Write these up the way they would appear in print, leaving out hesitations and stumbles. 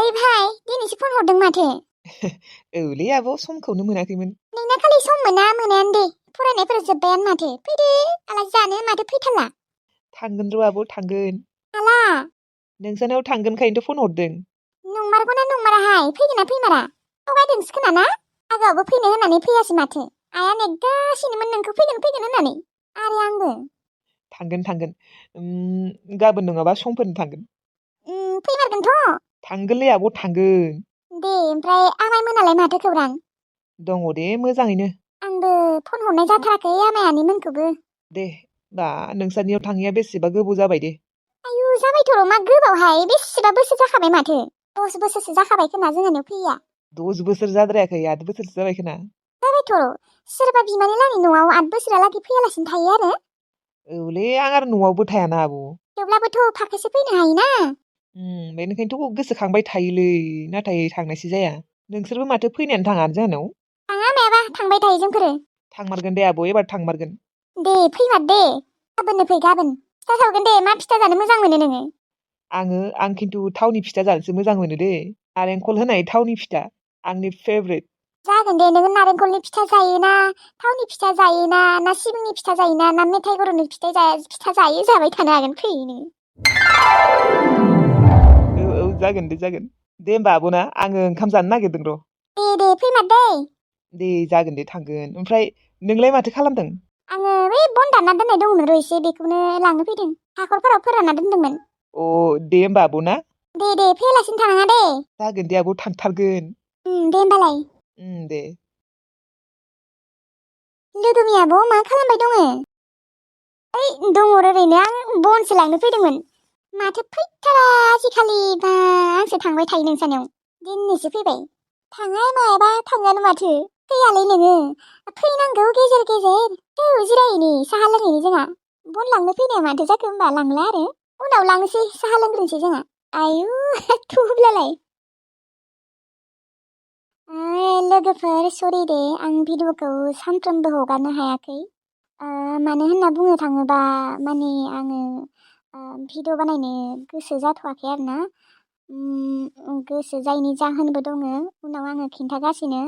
ओइ भाइ दिनैसो फन हरदों माथो। औलै आब' समखौनो मोनाखैमोन। नोंना खालि सम मोनायानो दे फरायनायफोरा जोब्बायानो माथो फैदो आलासि जानो माथो फैथारला। थांगोन र' आब' थांगोन। माला? नोंसानाव थांगोनखायनोथ' फन हरदों। नंमारगौना नंमाराहाय फैगोना फैमारा? थगायदोंसो खोनाना? आगावबो फैनो होननानै फैयासै माथो। आइया नेगासिनोमोन नोंखौ फैगोन होननानै। आरो आंबो। थांगोन। गाबोन नङाबा समफोरनो थांगोन। फैमारगोनथ'? थांगोनलै आब' थांगोन। दे ओमफ्राय आमाइमोनालाय माथो खौरां? दङ दे मोजाङैनो। आंबो फन हरनाय जाथाराखै आमाइ आनैमोनखौबो। दे बा नोंसानियाव थाङैया बेसेबा गोबाव जाबाय दे। आयु जाबायथ' मा गोबावहाय बेसेबा बोसोर जाखाबाय माथो। 10 बोसोरसो जाखाबाय खोमा जोंहानियाव फैयैया। 10 बोसोर जाद्रायाखै 8 बोसोरसो जाबाय खोना। जाबायथ' सोरबा बिमानि लानि न'आव 8 बोसोरालागै फैयालासिनो थायो आरो। औलै आं आरो न'आवबो थायाना आब'। थेवब्लाबोथ' फाखोसे फैनो हायोना। बेनिखायनोथ' गोसोखांबाय थायोलै नाथाय थांनायसो जाया। नोंसोरबो माथो फैनायानो थाङा जोंहानाव। थाङा मायाबा थांबाय थायो जोंफोरो। थांमारगोन दे आब' एबार थांमारगोन। दे फैमार दे गाबोननो फै गाबोन। फिथा सावगोन दे मा फिथा जानो मोजां मोनो नोङो? आं खिन्थु थावनि फिथा जानोसो मोजां मोनो दे। नारेंखल होनाय थावनि फिथा आंनि फेभरेट। जागोन दे नोङो नारेंखलनि फिथा जायोना थावनि फिथा जायोना ना सिबिंनि फिथा जायोना ना मेथाइ गुरनि फिथा जायो जाबाय थानो हागोन फै नों। औ जागोन दे। दे होमबा आब' ना आङो ओंखाम जानो नागिरदों र'। दे फैमार दै। दे जागोन दे थांगोन। ओमफ्राय नोंलाय माथो खालामदों? आङो बै बन दानना दोननाय दंमोन र' एसे बेखौनो लांनो फैदों। हाखरफोराव फोरानना दोनदोंमोन। अ दे होमबा आब' ना। दे फैयालासिनो थानाङा दे। जागोन दे आब' थांथारगोन। दे होमबालाय। दे। लोगोनि आब' मा खालामबाय दङ? ओइ दङ ओरैनो आं बनसो लांनो फैदोंमोन। माथो फैथारा आजिखालि बा आंसो थांबाय थायो नोंसानियाव। दिनैसो फैबाय। थाङा मायाबा थाङानो माथो। फैयालै नोङो। फैनांगौ गेजेर। थौ जिरायहैनि साहा लोंहैनि जोंहा। बन लांनो फैनाया माथो जाखो होमबा लांला आरो। उनाव लांनोसै साहा लोंग्रोनोसै जोंहा। आयु थुब्लालाय। लोगोफोर सरि दे आं भिडिअखौ सानफ्रोमबो हगारनो हायाखै। मानो होनना बुंनो थाङोबा माने आङो भिडिअ बानायनो गोसो जाथ'वाखै आरोना। गोसो जायैनि जाहोनबो दङ उनाव आङो खिन्थागासिनो।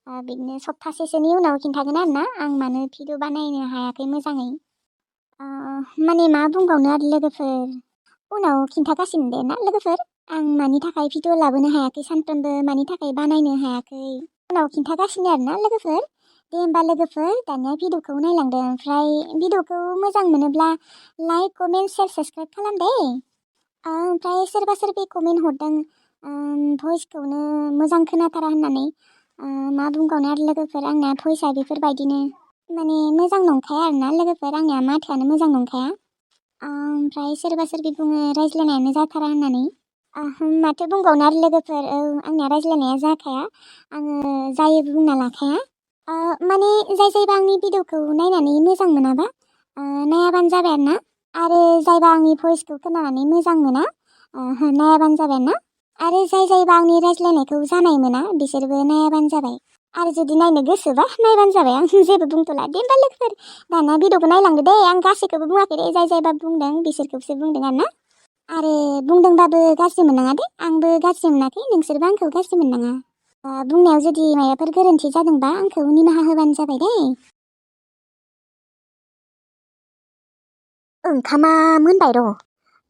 बिदिनो सप्तासेसोनि उनाव खिन्थागोन आरोना आं मानो भिडिअ बानायनो हायाखै मोजाङै। माने मा बुंबावनो आरो लोगोफोर उनाव खिन्थागासिनो दे ना लोगोफोर। आं मानि थाखाय भिडिअ लाबोनो हायाखै सानफ्रोमबो मानि थाखाय बानायनो हायाखै उनाव खिन्थागासिनो आरोना लोगोफोर। दे होमबा लोगोफोर दानिया भिडिअखौ नायलांदो ओमफ्राय भिडिअखौ मोजां मोनोब्ला लाइक कमेन्ट शेयार साबसक्राइब खालाम दे। ओमफ्राय सोरबा कमेन्ट हरदों भइसखौनो मोजां खोनाथारा होननानै। मा बुंबावनो आरो लोगोफोर आंना भइसआ बेफोरबायदिनो माने मोजां नंखाया आरोना लोगोफोर आंनिया माथोआनो मोजां नंखाया। ओमफ्राय सोरबा बुङो रायज्लायनायानो जाथारा होननानै। माथो बुंबावनो आरो लोगोफोर आंनिया रायज्लायनाया जाखाया आङो जायोबो बुंना लाखाया। माने जायबा आंनि भिडिअखौ नायनानै मोजां मोनाबा नायाबानो जाबाय आरोना। आरो जायबा आंनि भइसखौ खोनानानै मोजां मोना नायाबानो जाबाय आरोना। आरो जायबा आंनि रायज्लायनायखौ जानाय मोना बिसोरबो नायाबानो जाबाय। आरो जुदि नायनो गोसोबा नायबानो जाबाय आं जेबो बुंथ'ला। दे होमबा लोगोफोर दाना भिडिअखौ नायलांदो दे। आं गासैखौबो बुङाखै दे जायबा बुंदों बिसोरखौसो बुंदों आरोना। आरो बुंदोंबाबो गाज्रि मोननाङा दे। आंबो गाज्रि मोनाखै नोंसोरबो आंखौ गाज्रि मोननाङा। बुंनायाव जुदि माबाफोर गोरोन्थि जादोंबा आंखौ निमाहा होबानो जाबाय दे। ओंखामा मोनबाय र'।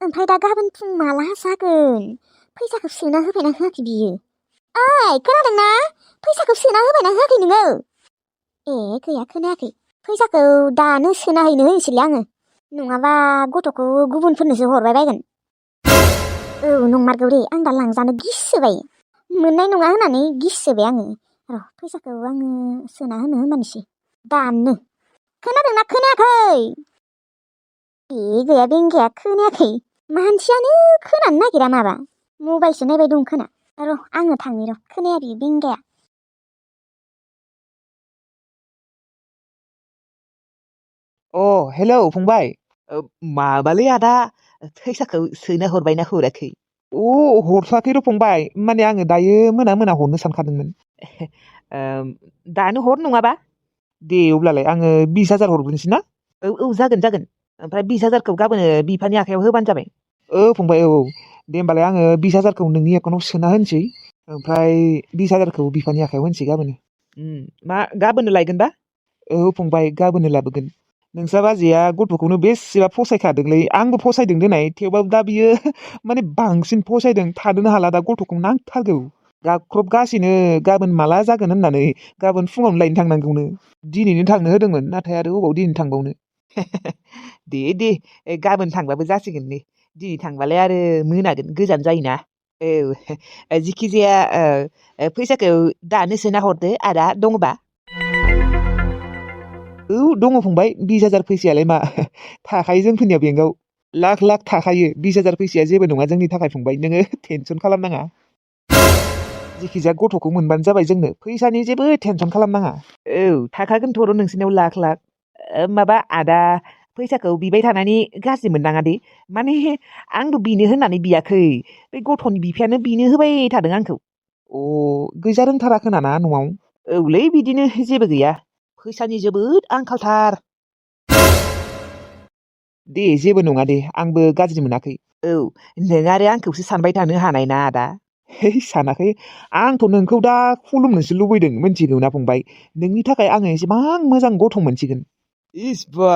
ओमफ्राय दा गाबोन फुं माला जागोन? फैसाखौ सोना होबायना होआखै बियो? ओइ खोनादोंना? फैसाखौ सोना होबायना होआखै नोङो? ए गैया खोनायाखै। फैसाखौ दानो सोना हैनो होनोसैलै आङो। नङाबा गथ'खौ गुबुनफोरनोसो हरबाय बायगोन। औ नंमारगौ दे आं दा लांजानो गिसोबाय। मोननाय नङा होननानै गिसोबाय आङो। र' फैसाखौ आङो सोना होनो होनबानोसै दानो। खोनादोंना खोनायाखै? ए गैया बेंगाया खोनायाखै। मानसियानो खोनानो नागिरा माबा मबाइलसो नायबाय दं खोना। र' आङो थांनि र' खोनाया बे बेंगाया। हेलौ फंबाय। माबालै आदा फैसाखौ सोना हरबायना हराखै? हरथ'वाखै र' फंबाय माने आङो दायो मोना हरनो सानखादोंमोन। दानो हर नङाबा। दे अब्लालाय आङो 20,000 हरग्रोनोसै ना? औ जागोन। ओमफ्राय 20,000खौ गाबोन बिफानि आखायाव होबानो जाबाय। फंबाय औ दे होमबालाय आङो 20,000खौ नोंनि एकाउन्टाव सोना होनोसै ओमफ्राय 20,000खौ बिफानि आखायाव होनोसै गाबोनो मा गाबोननो लायगोनबा फंबाय गाबोननो लाबोगोन नोंस्रा बाजैया गथ'खौनो बेसेबा फसायखादोंलै आंबो फसायदों दोनाय थेवबाबो दा बियो माने बांसिन फसायदों थादोनो हाला दा गथ'खौ नांथारगौ गाबख्रबगासिनो गाबोन माला जागोन होननानै गाबोन फुङावनो लायनो थांनांगौनो दिनैनो थांनो होदोंमोन नाथाय आरो अबाव दिनै थांबावनो दे गाबोन थांबाबो जासिगोन दे दिनै थांबालाय आरो मोनागोन गोजान जायोना औ जिखिजाया फैसाखौ दानो सोना हरदो आदा दङबा औ दङ फंबाय 20,000 फैसायालाय मा थाखायो जोंफोरनिया बेंकआव लाख लाख थाखायो 20,000 फैसाया जेबो नङा जोंनि थाखाय फंबाय नोङो टेनसन खालामनाङा जिखिजाया गथ'खौ मोनबानो जाबाय जोंनो फैसानि जेबो टेनसन खालामनाङा औ थाखागोनथ' र' नोंसोरनियाव लाख लाख माबा आदा फैसाखौ बिबाय थानानै गाज्रि मोननाङा दे माने आंबो बिनो होननानै बियाखै बे गथ'नि बिफायानो बिनो होबाय थादों आंखौ गैजा रोंथाराखोना ना न'आव औलै बिदिनो जेबो गैया फैसानि जोबोद आंखालथार दे जेबो नङा दे आंबो गाज्रि मोनाखै औ नों आरो आंखौसो सानबाय थानो हानाय ना आदा सानाखै आंथ' नोंखौ दा खुलुमनोसो लुबैदों मिथिगौ ना फंबाय नोंनि थाखाय आङो एसेबां मोजां गथ' मोनसिगोन इस बा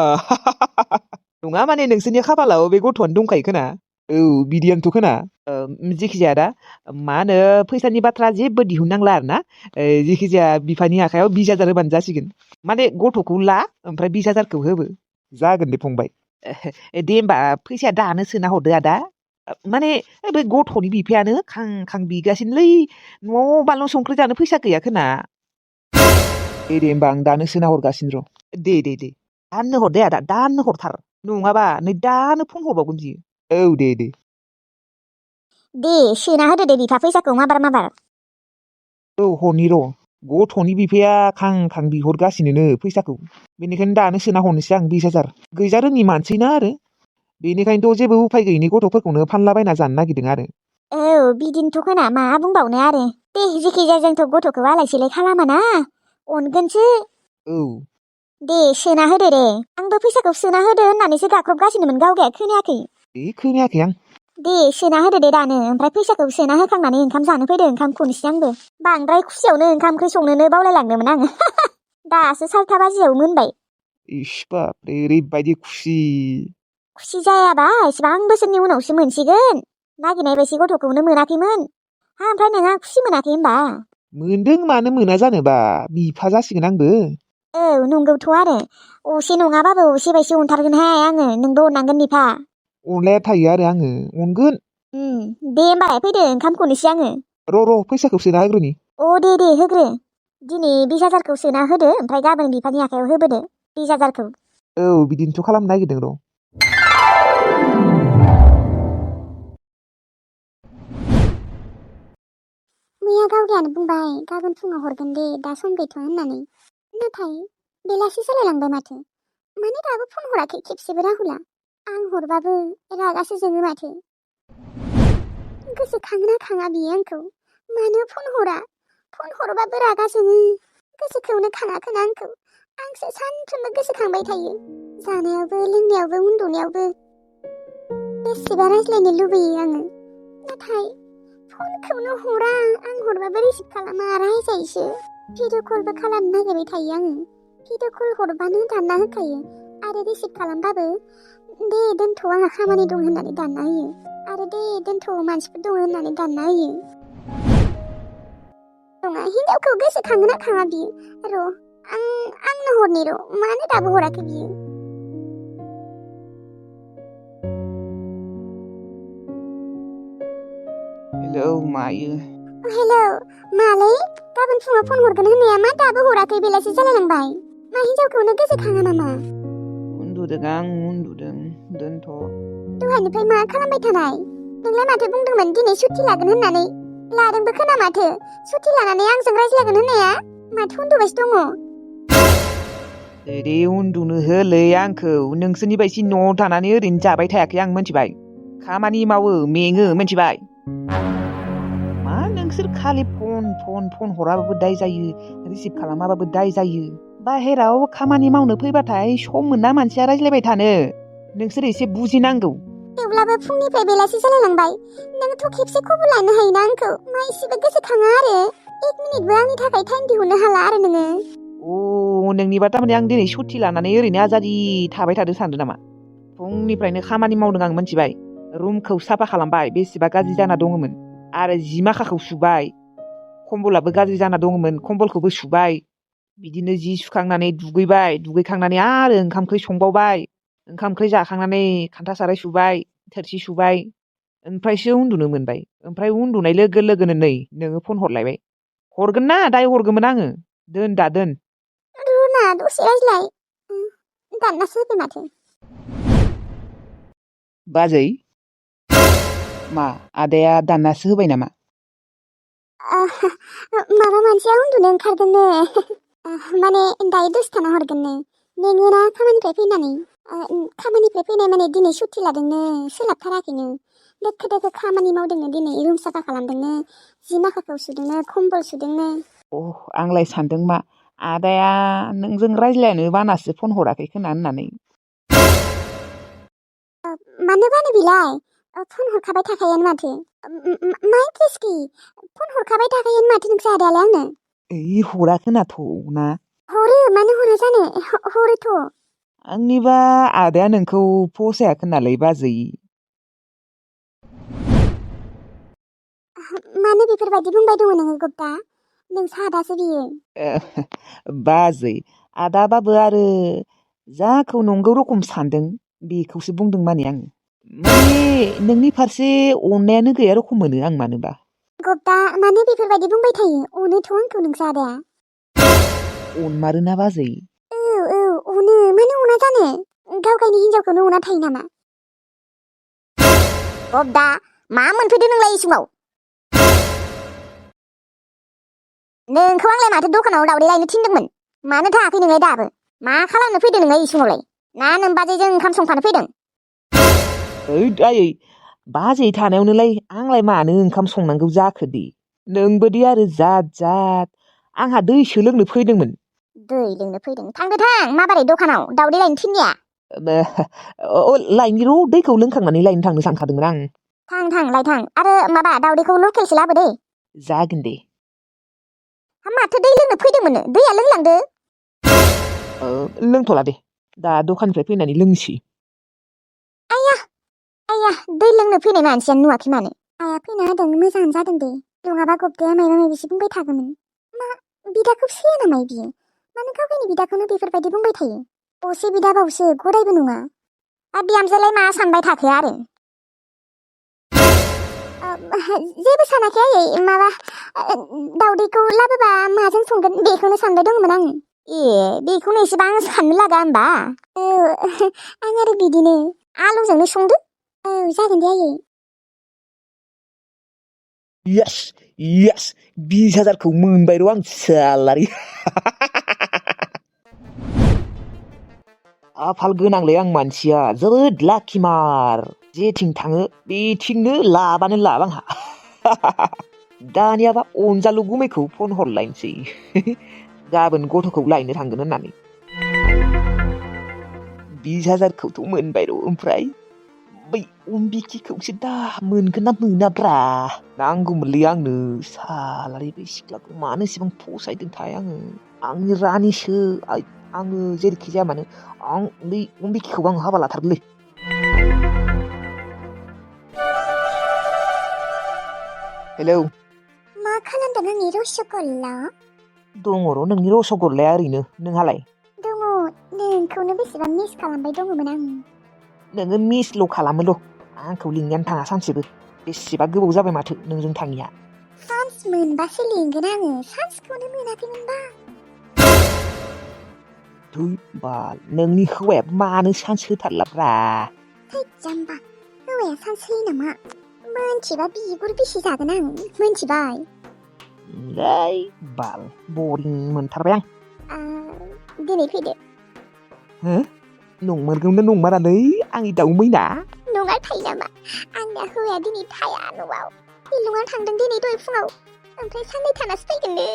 नङा माने नोंसोरनि खाफालाव बे गथ'आनो दंखायो खोना औ बिदियानोथ' खोना जेखिजाया दा मा होनो फैसानि बाथ्रा जेबो दिहुननांला आरो ना जेखिजाया बिफानि आखायाव 20,000 होबानो जासिगोन माने गथ'खौ ला ओमफ्राय 20,000खौ होबो जागोन दे फंबाय दे होमबा फैसाया दानो सोना हरदो आदा माने बे गथ'नि बिफायानो खां खां बिगासिनोलै न'आव बानलु संख्रि जानो फैसा गैया खोना दे होमबा आं दानो सोना हरगासिनो र' दे दानो हर दे आदा दानो हरथार नङाबा नै दानो फन हरबावगोन बियो औ दे दे सोना होदो दे बिफा फैसाखौ माबार औ हरनि र' गथ'नि बिफाया खां खां बिहरगासिनोनो फैसाखौ बेनिखायनो दानो सोना हरनोसै आं 20,000 गैजा रोङि मानसि ना आरो बेनिखायनोथ' जेबो उफाय गैयिनि गथ'फोरखौनो फानलाबायना जानो नागिरदों आरो औ बिदिनोथ' खोना मा बुंबावनो आरो दे जेखिजाया जोंथ' गथ'खौ आलाय सिलाय खालामा ना अनगोनसो औ दे सोना होदो दे आंबो फैसाखौ सोना होदो होननानैसो गाख्रबगासिनोमोन गावगाया खोनायाखै खोनायाखै आं दे सोना होदो दे दानो ओमफ्राय फैसाखौ सोना होखांनानै ओंखाम जानो फैदो ओंखाम खुनोसै आंबो बांद्राय खुसियावनो ओंखाम ओंख्रि संनोनो बावलायलांदोंमोन आङो दासो 4:00 बाजियाव मोनबाय इस बाप रे ओरैबायदि खुसि जायाबा एसेबां बोसोरनि उनावसो मोनसिगोन नागिरनाय बायदि गथ'खौनो मोनाखैमोन ओमफ्राय नोंहा खुसि मोनाखै होनबा मोनदों मानो मोना जानोबा बिफा जासिगोन आंबो औ नंगौथ' आरो असे नङाबाबो असे बायसे अनथारगोनहाय आङो नोंबो अननांगोन बिफा अनलाया थायो आरो आङो अनगोन दे होमबालाय फैदो ओंखाम खुनोसै आङो र' फैसाखौ सोना होग्रोनि दे होग्रो दिनै 20,000खौ सोना होदो ओमफ्राय गाबोन बिफानि आखायाव होबोदो 20,000खौ औ बिदिनोथ' खालामनो नागिरदों र' मैया गावगायानो बुंबाय गाबोन फुङाव हरगोन दे दा सम गैथ'आ होननानै नाथाय बेलासि जालायलांबाय माथो माने दाबो फन हराखै खेबसेबो राहुला आं हरबाबो रागासो जोङो माथो गोसोखाङोना खाङा बियो आंखौ मानो फन हरबाबो रागा जोङो गोसोखौनो खाङाखोना आंसो सानफ्रोमबो गोसोखांबाय थायो जानायावबो लोंनायावबो उन्दुनायावबो बेसेबा रायज्लायनो लुबैयो आङो नाथाय फनखौनो हरा आं हरबाबो रिसिभ खालामा रायजायोसो भिडिअ कलबो खालामनो नागिरबाय थायो आङो भिडिअ कल हरबानो दानना होखायो आरो रिसिभ खालामबाबो दे दोनथ' आंहा खामानि दं होननानै दानना होयो आरो दे दोनथ' मानसिफोर दङ होननानै दानना होयो नङा हिनजावखौ गोसोखाङोना खाङा बियो र' आंनो हरनि र' मानो दाबो हराखै बियो हेलौ मायो हेलौ मालै गाबोन फुङाव फन हरगोन होननाया मा दाबो हराखै बेलासि जालायलांबाय मा हिनजावखौनो गोसोखाङा नामा उन्दुदों आं उन्दुदों दोनथ' दहायनिफ्राय मा खालामबाय थानाय नोंलाय माथो बुंदोंमोन दिनै सुथि लागोन होननानै लादोंबो खोना माथो सुथि लानानै आंजों रायज्लायगोन होननाया माथो उन्दुबायसो दङ ओरै उन्दुनो होलै आंखौ नोंसोरनि बायदि न'आव थानानै ओरैनो जाबाय थायाखै आं मिथिबाय खामानि मावो मेङो मिथिबाय मा नोंसोर खालि फन हराबाबो दाय जायो रिसिभ खालामाबाबो दाय जायो बाहेराव खामानि मावनो फैबाथाय सम मोना मानसिया रायज्लायबाय थानो नोंसोर एसे बुजिनांगौ थेवब्लाबो फुंनिफ्राय बेलासि जालायलांबाय नोंथ' खेबसे खबर लानो हायोना आंखौ मा एसेबो गोसोखाङा आरो 1 मिनिटबो आंनि थाखाय टाइम दिहुननो हाला आरो नोङो नोंनिबा थारमाने आं दिनै सुथि लानानै ओरैनो आजादि थाबाय थादों सानदों नामा फुंनिफ्रायनो खामानि मावदों आं मोनथिबाय रुमखौ साफा खालामबाय बेसेबा गाज्रि जाना दङमोन आरो जि माखाखौ सुबाय कम्बलाबो गाज्रि जाना दङमोन कम्बलखौबो सुबाय बिदिनो जि सुखांनानै दुगैखांनानै आरो ओंखाम ओंख्रि संबावबाय ओंखाम ओंख्रि जाखांनानै खान्था साराय सुबाय थोरसि सुबाय ओमफ्रायसो उन्दुनो मोनबाय ओमफ्राय उन्दुनाय लोगो लोगोनो नै नोङो फन हरलायबाय हरगोन ना दाय हरगौमोन आङो दोन रुना दसे रायज्लाय दाननासो होबाय माथो बाजै मा आदाया दाननासो होबाय नामा माबा मानसिया उन्दुनो ओंखारदोंनो माने दायो दसे थाना हरगोननो मेङोना खामानिनिफ्राय फैनाय माने दिनै सुथि लादोंनो सोलाबथाराखैनो दोखो दोखो खामानि मावदोंनो दिनै रुम साफा खालामदोंनो जि माखाखौ सुदोंनो कम्बल सुदोंनो आंलाय सानदों मा आदाया नोंजों रायज्लायनो बानासो फन हराखै खोना होननानै मानो बानो बिलाय फन हरखाबाय थाखायोनो माथो मा इन्ट्रेस्टखि फन हरखाबाय थाखायोनो माथो नोंसो आदायालाय आंनो हरा खोनाथ' ना हरो मानो हरा जानो हरोथ' आंनिबा आदाया नोंखौ फसायाखै नालाय बाजै मानो बेफोरबायदि बुंबाय दङ नोङो गप्ता नोंसा आदासो बियो बाजै आदाबाबो आरो जाखौ नंगौ रखम सानदों बेखौसो बुंदों माने आं माने नोंनि फारसे अननायानो गैया रखम मोनो आं मानोबा गप्ता मानो बेफोरबायदि बुंबाय थायो अनोथ' आंखौ नोंसा आदाया अनमारोना बाजै औ अनो मानो अना जानो गाव गावनि हिनजावखौनो अना थायो नामा गप्ता मा मोनफैदो नोंलाय इसुङाव नोंखौ आंलाय माथो दखानाव दावदै लायनो थिनदोंमोन मानो थाङाखै नोंलाय दाबो मा खालामनो फैदो नोङो इसुङावलाय ना नों बाजैजों ओंखाम संफानो फैदों आयै बाजै थानायावनोलाय आंलाय मानो ओंखाम संनांगौ जाखो दे नोंबोदि आरो जात आंहा दैसो लोंनो फैदोंमोन दै लोंनो फैदों थांदो थां माबारै दखानाव दावदै लायनो थिननाया लायनि र' दैखौ लोंखांनानै लायनो थांनो सानखादोंमोन आं थां लायथां आरो माबा दावदैखौ लकेलसो लाबो दे जागोन दे माथो दै लोंनो फैदोंमोन दैया लोंलांदो लोंथ'ला दे दा दखाननिफ्राय फैनानै लोंसै आया दै लोंनो फैनाय मानसियानो नुवाखै मानो आया फैना होदों मोजाङानो जादों दे नङाबा गप्ताया माबा माबिसो बुंबाय थागौमोन मा बिदाखौ सैया नामा बियो मानो गाव गावनि बिदाखौनो बेफोरबायदि बुंबाय थायो असे बिदा बावसो गदायबो नङा बिहामजोलाय मा सानबाय थाखो आरो जेबो सानाखै आयै माबा दावदैखौ लाबोबा माजों संगोन बेखौनो सानबाय दंमोन आङो बेखौनो एसेबां साननो लागा होमबा आं आरो बिदिनो आलुजोंनो संदो जागोन दे आयै yes 20,000खौ मोनबाय र' आं सालारि आफाल गोनांलै आं मानसिया जोबोद लाखिमार जेथिं थाङो बेथिंनो लाबानो लाब आंहा दानियाबा अनजालु गुमैखौ फन हरलायनोसै गाबोन गथ'खौ लायनो थांगोन होननानै 20,000खौथ' मोनबाय र' ओमफ्राय बै अम्बिकिखौसो दा मोनगोन ना मोनाब्रा नांगौमोनलै आंनो सालारि बे सिख्लाखौ मानो एसेबां फसायदोंथाय आंनि रानिसो आङो जेरैखि जाया मानो आं बै अम्बिकिखौ आं हाबा लाथारगोनलै हेलौ मा खालामदों आंनि रसगल्ला दङ र' नोंनि रसगल्लाया ओरैनो नोंहालाय दङ नोंखौनो बेसेबां मिस खालामबाय दङमोन आं नोङो मिसल' खालामोल' आंखौ लिंनायानो थाङा सानसेबो बेसेबा गोबाव जाबाय माथो नोंजों थाङिया चान्स मोनबासो लिंगोन आङो चान्सखौनो मोनाखैमोनबा थै बाल नोंनि हौवाया मानो चान्स होथारलाब्रा थै जाम्बा हौवाया चान्स होयो नामा मोनथिबा बिगुर बिसि जागोन आं मोनथिबाय बाल बरिं मोनथारबाय आं दिनै फैदो हो नंमारगौना नंमारालै आंनि दाउ मैना नङा थायो नामा आंना हौवाया दिनै थाया न'आव बिलुङा थांदों दिनै दहाय फुङाव ओमफ्राय साननै थानासो फैगोननो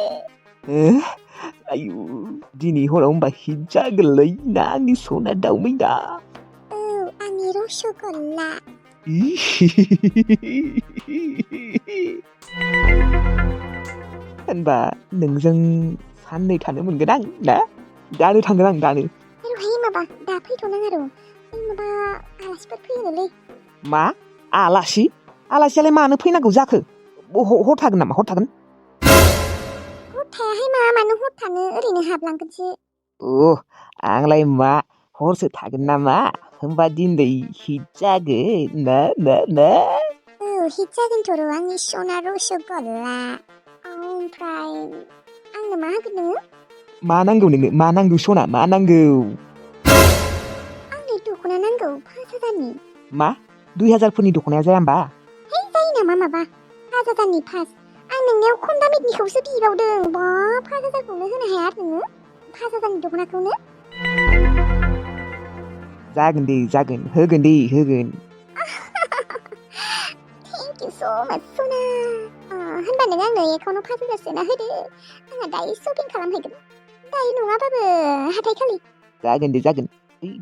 आयु दिनै हराव होमबा हिट जागोनलै ना आंनि सना दाउ मैना औ आंनि रसगल्ला होनबा नोंजों साननै थानो मोनगोन आं ना दानो थांगोन आं दानो रहाय माबा दा फैथ'नाङा र' माबा आलासिफोर फैयोनोलै मा आलासियालाय मानो फैनांगौ जाखो हर थागोन नामा हर थागोन हर थायाहाय मानो हर थानो ओरैनो हाबलांगोनसो आंलाय मा हरसो थागोन नामा होमबा दिनै हिट जागोन ना औ हिट जागोनथ' र' आंनि सना रसगल्ला ओमफ्राय आंनो मा होगोन नोङो मा नांगौ नोंनो मा नांगौ सना मा नांगौ आंनो दख'ना नांगौ 5,000नि मा 2,000फोरनि दख'नाया जाया होमबा जायो नामा माबा 5,000नि पास आं नोंनियाव खम दामिनिखौसो बिबावदों बा 5,000खौनो होनो हाया आरो नोङो 5,000नि दख'नाखौनो जागोन दे जागोन होगोन दे होगोन थेंक इउ स' माच सना होनबा नों आंनो एकाउन्टाव 5,000 सोना होदो आंहा दायो शपिं खालामहैगोन दायो नङाबाबो हाथाइखालि जागोन दे जागोन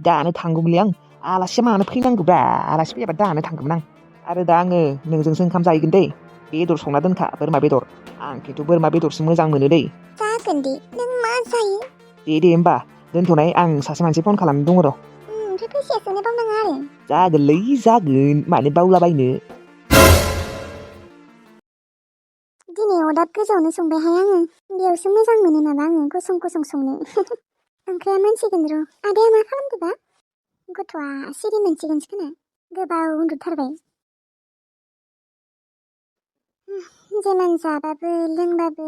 दानो थांगौमोनलै आं आलासिया मानो फैनांगौब्रा आलासि फैयाबा दानो थांगौमोन आं आरो दा आङो नोंजोंसो ओंखाम जाहैगोन दै बेदर संना दोनखा बोरमा बेदर आं खिन्थु बोरमा बेदरसो मोजां मोनो दै जागोन दे नों मा जायो दे होमबा दोनथ'नाय आं सासे मानसि फन खालामनो दङ र' ओमफ्राय फैसाया सोनो बावनाङा आरो जागोनलै जागोन मानो बावलाबायनो दिनै अरदाब गोजावनो संबायहाय आङो बेयावसो मोजां मोनो नामा आङो गसं गसं संनो ओंख्रिया मोनसिगोन र' आदाया मा खालामदोंबा गथ'आ सिरि मोनसिगोनसो खोना गोबाव उन्दुथारबाय जेमान जाबाबो लोंबाबो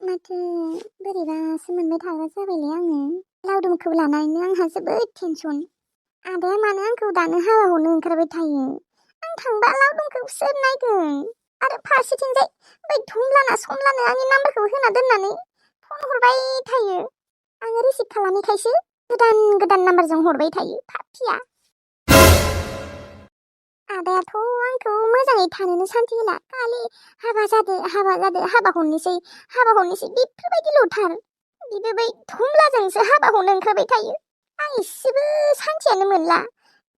माथो बोरैबासो मोनबाय थाग्रा जाबायलै आङो लावदुमखौ लानानैनो आंहा जोबोद टेनसन आदाया मानो आंखौ दानो हाबा हरनो ओंखारबाय थायो आं थांबा लावदुमखौ सोर नायगोन आरो फारसेथिंजाय बै धुमलाना समलानो आंनि नाम्बारखौ होना दोननानै फन हरबाय थायो आङो रिसिभ खालामैखायसो गोदान नाम्बारजों हरबाय थायो फाफिया आदायाथ' आंखौ मोजाङै थानोनो सान्थि होला खालि हाबा जादो हाबा हरनोसै बेफोरबायदिल'थार बिबो बै धुमलाजोंसो हाबा हरनो ओंखारबाय थायो आं इसेबो सान्थियानो मोनला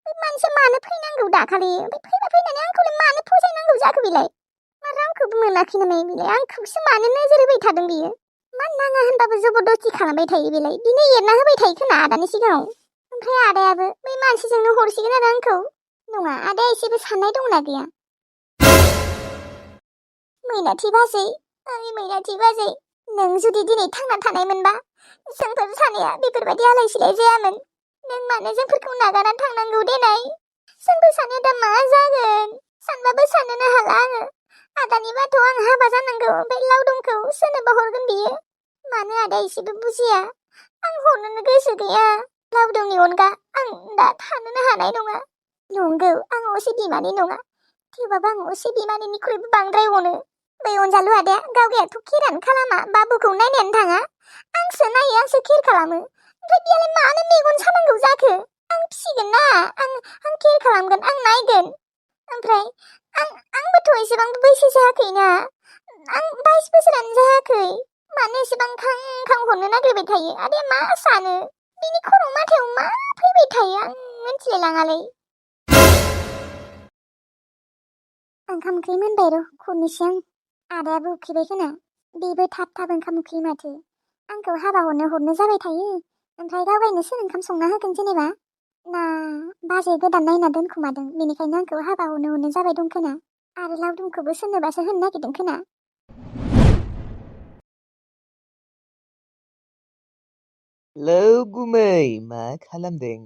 बे मानसिया मानो फैनांगौ दाखालि ओमफ्राय फैनानै आंखौलाय मानो फसायनांगौ जाखो बेलाय मा रावखौबो मोनाखै नामा बेलाय आंखौसो मानो नोजोर होबाय थादों बियो मा नाङा होनबाबो जबरदस्ति खालामबाय थायो बेलाय बिनो एरना होबाय थायो खोना आदानि सिगाङाव ओमफ्राय आदायाबो बै मानसिजोंनो हरसिगोन आरो आंखौ नङा आदाया एसेबो साननाय दंना गैया मैनाथि बाजै ओइ मैनाथि बाजै नों जुदि दिनै थांना थानायमोनबा जोंफोर सानैया बेफोरबायदि आलाय सिलाय जायामोन नों मानो जोंफोरखौ नागारना थांनांगौ देनाय जोंफोर सानैया दा मा जागोन सानबाबो साननोनो हाला आङो आदानिबाथ' आं हाबा जानांगौ ओमफ्राय लावदुमखौ सोरनोबा हरगोन बियो मानो आदा एसेबो बुजिया आं हरनोनो गोसो गैया लावदुमनि अनगा आं दा थानोनो हानाय नङा नंगौ आं असे बिमानि नङा थेवबाबो आं असे बिमानिनिख्रुइबो बांद्राय अनो बै अनजालु आदाया गावगायाथ' केरानो खालामा बाबुखौ नायनायानो थाङा आंसो नायो आंसो केयार खालामो ओमफ्राय बेयालाय मानो मेगन सानांगौ जाखो आं फिसिगोन ना आं केयार खालामगोन आं नायगोन ओमफ्राय आंबोथ' एसेबां बैसो जायाखैना आं 22 बोसोरानो जायाखै मानो एसेबां खां हरनो नागिरबाय थायो आदाया मा सानो बिनि खर' माथायाव मा फैबाय थायो आं मिन्थिलाय लाङालै ओंखाम ओंख्रि मोनबाय र' खुरनोसै आं आदायाबो उखैबाय खोना बेबो थाब ओंखाम उखैयो माथो आंखौ हाबा हरनो जाबाय थायो ओमफ्राय गावगायनो सोर ओंखाम संना होगोन जेनेबा ना बाजै गोदान नायना दोनखुमादों बेनिखायनो आंखौ हाबा हरनो जाबाय दं खोना आरो लावदुमखौबो सोरनोबासो होनो नागिरदों खोना हेलौ गुमै मा खालामदों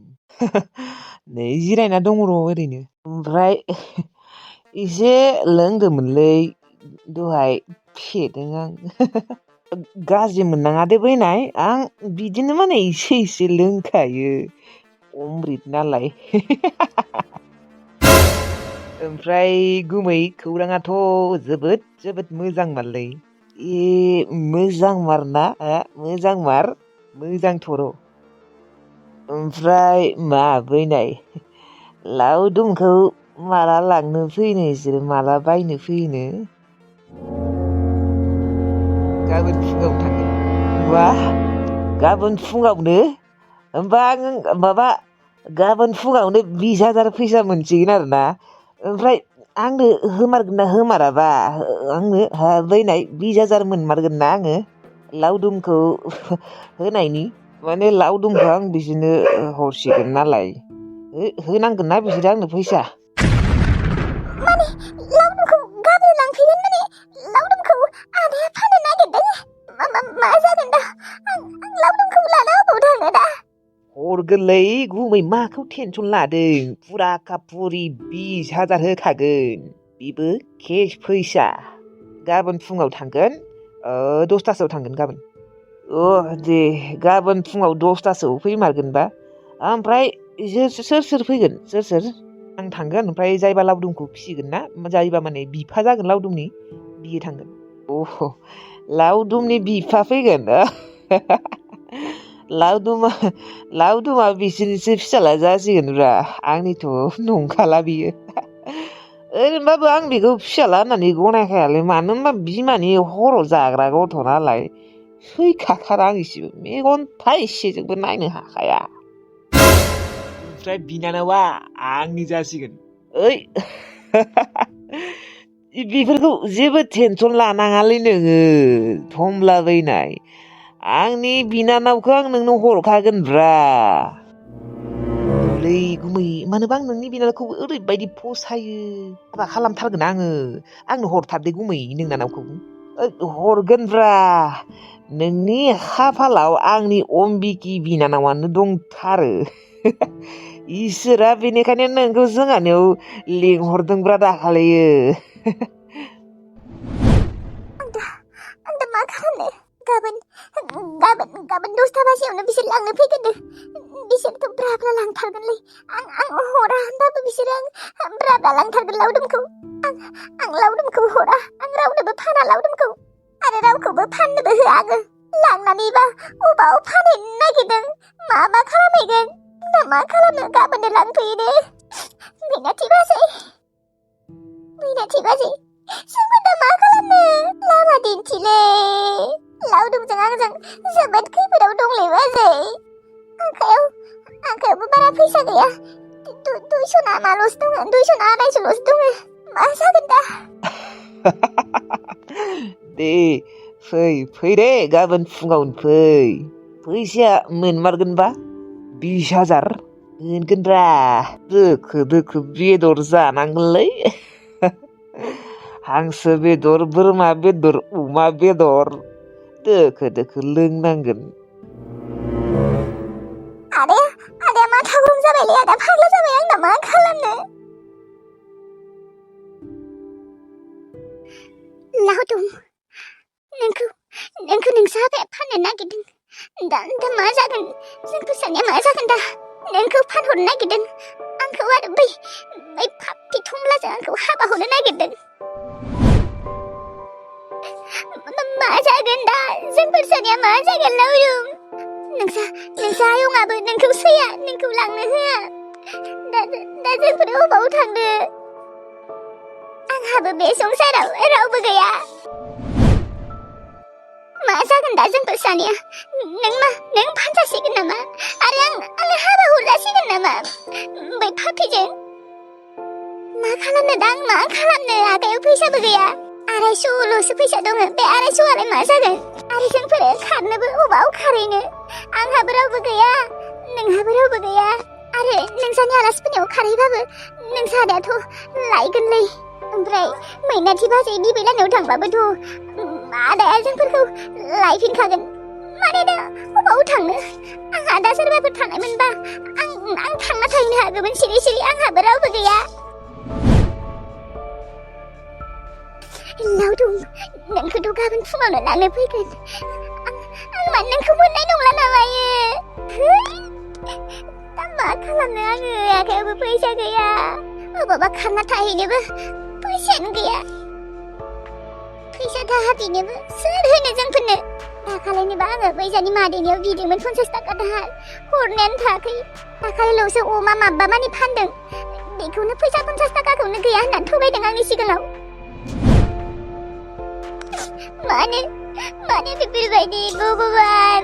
नै जिरायना दङ र' ओरैनो ओमफ्राय एसे लोंदोंमोनलै दहाय फेदों आं गाज्रि मोननाङा दे बैनाय आं बिदिनो माने एसे लोंखायो अमृत नालाय ओमफ्राय गुमै खौराङाथ' जोबोद मोजांमारलै मोजांमार ना मोजांमार मोजांथ'र' ओमफ्राय मा बैनाय लावदुमखौ माला लांनो फैनो नोंसोरो माला बायनो फैनो गाबोन फुङाव थांगोन मा गाबोन फुङावनो होमबा आं माबा गाबोन फुङावनो 20,000 फैसा मोनसिगोन आरोना ओमफ्राय आंनो होमारगोन ना होमाराबा आंनो बैनाय 20,000 मोनमारगोन ना आङो लावदुमखौ होनायनि माने लावदुमखौ आं बिसोरनो हरसिगोन नालाय होनांगोन ना बिसोरो आंनो फैसा माने लावदुमखौ गाबोन लांफैगोन माने लावदुमखौ आदाया फाननो नागिरदों मा जागोन दा आं लावदुमखौ लाना अबाव थांनो दा हरगोनलै गुमै माखौ टेनसन लादों फुरा कापुरि 20,000 होखागोन बेबो केस फैसा गाबोन फुङाव थांगोन 10थासोआव थांगोन गाबोन दे गाबोन फुङाव 10थासोआव फैमारगोनबा ओमफ्राय सोर फैगोन सोर आं थांगोन ओमफ्राय जायबा लावदुमखौ फिसिगोन ना जायबा माने बिफा जागोन लावदुमनि बियो थांगोन लावदुमनि बिफा फैगोन लावदुमा बिसोरनिसो फिसाला जासिगोनब्रा आंनिथ' नंखाला बियो ओरैनोबाबो आं बेखौ फिसाला होननानै गनायखायालै मानो होनबा बिमानि हराव जाग्रा गथ' नालाय सैखाथारा आं इसेबो मेगन थाइसेजोंबो नायनो हाखाया ओमफ्राय बिनानावा आंनि जासिगोन बेफोरखौ जेबो टेनसन लानाङालै नोङो थमलाबायनाय आंनि बिनानावखौ आं नोंनो हरखागोनब्रा लै गुमै मानोबा आं नोंनि बिनानावखौ ओरैबायदि फसायो हाबा खालामथारगोन आंनो हरथारदे गुमै नोंनानावखौ हरगोनब्रा नोंनि खाफालाव आंनि अम्बिकी बिनानावानो दंथारो इसोरा बेनिखायनो नोंखौ जोंहानियाव लिंहरदोंब्रा दाखालियो आं दा मा खालामनो गाबोन 10था बाजियावनो बिसोर लांनो फैगोन बिसोरथ' ब्राब्रा लांथारगोनलै आं हरा होनबाबो बिसोरो आं ब्राब्रा लांथारगोन लावदुमखौ आं लावदुमखौ हरा आं रावनोबो फाना लावदुमखौ आरो रावखौबो फाननोबो होआ आङो लांनानैबा अबाव फानहैनो नागिरदों मा खालामहैगोन दा मा खालामनो गाबोननो लांफैयो दे मिनाथि बाजै जोंबो दा मा खालामनो लामा दिन्थिले लावदुमजों आंजों जोबोद खैफोदाव दंलै बाजै आखायावबो बारा फैसा गैया 200 ना माल'सो दङ 200 ना 250ल'सो दङ मा जागोन दा दे फै दे गाबोन फुङावनो फैसाया मोनमारगोनबा 20,000 मोनगोनब्रा दोखो बेदर जानांगोनलै हांसो बेदर बोरमा बेदर अमा बेदर दोखो लोंनांगोन आदाया मा थागुम जाबायलै आदा फाग्ला जाबाय आंना मा खालामनो लावदुम नोंखौ नोंसा आफाया फाननो नागिरदों दा मा जागोन जोंखौ सानैया मा जागोन दा नोंखौ फानहरनो नागिरदों आंखौ आरो बै फाफ्लि थमब्लाजों आंखौ हाबा हरनो नागिरदों मा जागोन दा जोंफोर सानैया मा जागोन लावदुम नोंसा आयंआबो नोंखौ सैया नोंखौ लांनो होआ दा जोंफोर अबाव थांनो आंहाबो बे संसाराव रावबो गैया मा जागोन दा जोंफोर सानैया नों फानजासिगोन नामा आरो आं हाबा हरजासिगोन नामा बै फाफ्लिजों मा खालामनो दा आं मा खालामनो आखायाव फैसाबो गैया 250ल'सो फैसा दङ बे 250आलाय मा जागोन आरो जोंफोर खारनोबो अबाव खारहैनो आंहाबो रावबो गैया नोंहाबो रावबो गैया आरो नोंसानि आलासिफोरनियाव खारहैबाबो नोंसा आदायाथ' लायगोनलै ओमफ्राय मैनाथि बाजै बिबै लानायाव थांबाबोथ' आदाया जोंफोरखौ लायफिनखागोन माने दा अबाव थांनो आंहा दा सोरबाफोर थानायमोनबा आं थांना थाहैनो हागौमोन सिरि आंहाबो रावबो गैया लावदुम नोंखौथ' गाबोन फुङावनो लांनो फैगोन आं मानो नोंखौ मोननाय नंला नामायो दा मा खालामनो आङो आखायावबो फैसा गैया अबावबा खारना थाहैनोबो फैसायानो गैया फैसा दाहा बिनोबो सोर होनो जोंफोरनो दाखालिनोबा आङो बैजानि मादैनियाव बिदोंमोन 50 थाखा दाहार हरनायानो थायाखै दाखालिल'सो अमा माबा मानि फानदों बेखौनो फैसा 50 थाखाखौनो गैया होननानै थगायदों आंनि सिगाङाव मानो बेफोरबायदि भगबान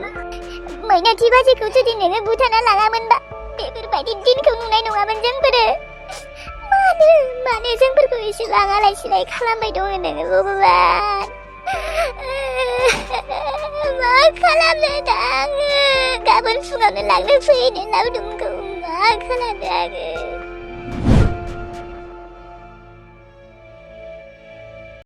मैनाथि बाजैखौ जुदि नोङो बुथारना लाङामोनबा बेफोरबायदि दिनखौ नुनाय नङामोन जोंफोरो। मानो जोंफोरखौ एसेबां आलाय सिलाय खालामबाय दङ नोङो भगबान? मा खालामनो दा आङो? गाबोन फुङावनो लांनो फैनो लावदुमखौ मा खालामनो आङो?